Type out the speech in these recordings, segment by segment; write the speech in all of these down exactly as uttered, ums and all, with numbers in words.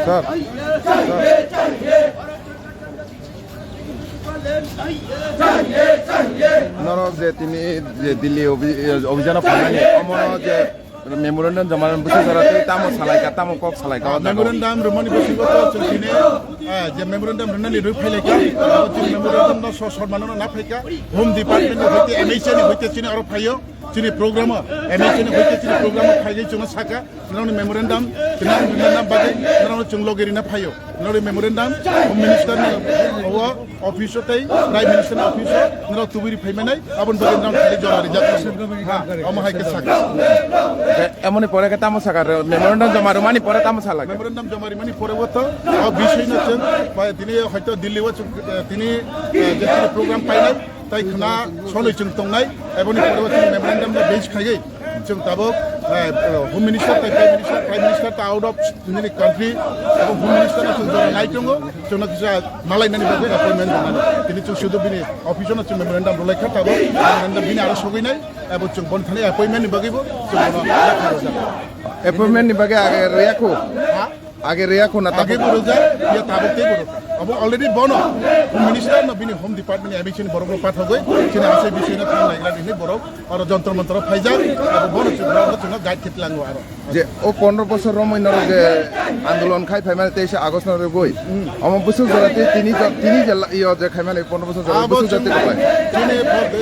Sir, sir. Norok je tini je Delhi obhi-, obhijano phainani, omono je memorandum joma rwna bwswk jora tei tamo salaikha, tamo kok salaikha o jaga o. Memorandum rwmani bisingo to chwng tini, ah, je memorandum rwnani rwi phailaikha, abo chini memorandum no so-, sormano na phaikha, Home Department ni hoite, M H A ni hoite chini oro phaio, chini program o, M H A ni hoite chini program o phaiwi chwngno sakha, norokni memorandum, chini memorandum bagwi norokno chwng logi rina phaio. Norok memorandum Home Minister ni o office o tei Prime Minister ni office o norok tubui ri phaimanai, aboni bagwi norok khe jora rijak tongo. Ha, omo hai khe sakha. Emoni pore khe tamo sakha, memorandum joma rwmani pore tamo salai. Memorandum joma rimani pore o to, o bisoi no chwng, ba tini hoito Delhi o chwng, eh, tini, eh, je tini program painai, tai khna soloi chwng tongnai, eboni pore o chwng memorandum no base khaiwi chwng tabuk, eh, Home Minister tai Prime Minister, Prime Minister ta out of nini country, abo Home Minister no chwng jora nai tongo, chwngno kisa malainani bagwi appointment rwnani. Tini chwng sudu bini office no chwng memorandum rwlai kha tabuk, memorandum bini aro sogwi nai, abo chwng bon thani appointment ni bagwi bo chwng bono lekha rwjak. Appointment ni bagwi age rwya kho? Ha? Age rwya kho na tabuk? Age bo rwjak, ya tabuk tei bo rwjak. Abo already bono Home Minister no bini Home Department ni M H A ni borok rok pathogwi chini asai bisoi no thang naigra nini borok oro Jantar Mantar o phaijak, abo bono chwng borok no chwngno guide khe tlango aro. Je o pondro bosor romwi norok je andolon khai phaimani teisa August no rwgwi. Hmm. Omo bwswk jora tei tini jo-, tini je la-, yo je khaimani pondro bosor jora abo bwswk jora chwng tei kwplai. Chini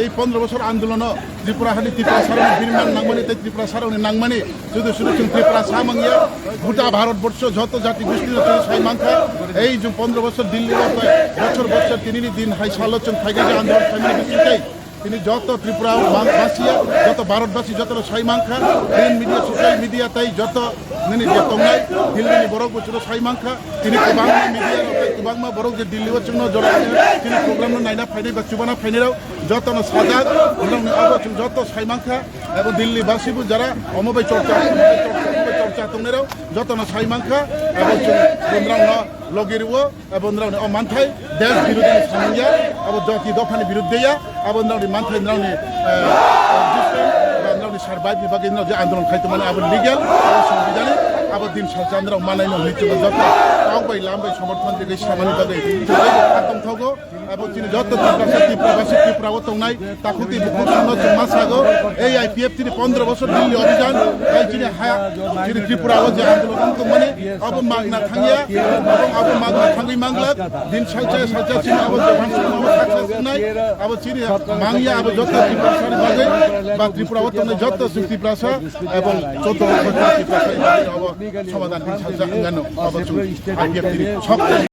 ei pondro bosor andolono Tripura hani Tiprasa rokni birman nangmani tei Tiprasa rokni nangmani sudu sudu chwng Tiprasa mangya, goda Bharat borsho joto jati gosti no chwng sai mankha. Ei jwng pondro bosor Delhi o tai bosor bosor tinini din hai salo chwng phaikha je andolon khaimani bisingtwi. Tini joto Tripura basiya, joto Bharat basi joto no sai mankha, print media, social media tai joto nini je tongnai, Delhi ni borok bo chwngno sai mankha, tini kwbangma media rok tai kwbangma borok je Delhi o chwngno jora tini program no naina phainai ba chubana phainai rok joto no sajak, borok ni abo chwng joto sai mankha, abo Delhi basi bo jara omo bai chorcha, omo bai chorcha tongnai rok joto no sai mankha, abo chwng bonrang no logi rwo. Abo nrao ni o manthai, desh birodhi ni samung ya, abo jati dopha ni biruddhe ya, abo nrao ni manthai nrao ni, eh, existence, ba nrao ni survive ni bagwi nrao je andolon khai tongmani abo legal, abo sangbidhanik, abo din salsa nrao manai no hwnwi chwng joto kok bai lam bai somorthon rwgwi samani bagwi chwng joto kha tongthogo, abo chini joto Tiprasa, Tiprabasi, Tripura o tongnai, Takhuk tei bukhuk chwngno chwng ma sago, ei I P F tini pondro bosor Delhi obhijan, tai chini ha, chini Tripura o je andolon wng tongmani, abo magna thangya, abo, abo magna thangwi manglak, din salsa salsa chini abo je wansukma abo success wngnai, abo chini mangya abo joto Tiprasa ni bagwi, ba Tripura o tongnai joto chwng Tiprasa, ebong joto Tiprasa ni bagwi abo somadan din salsa wngano, abo chwng I P F tini sok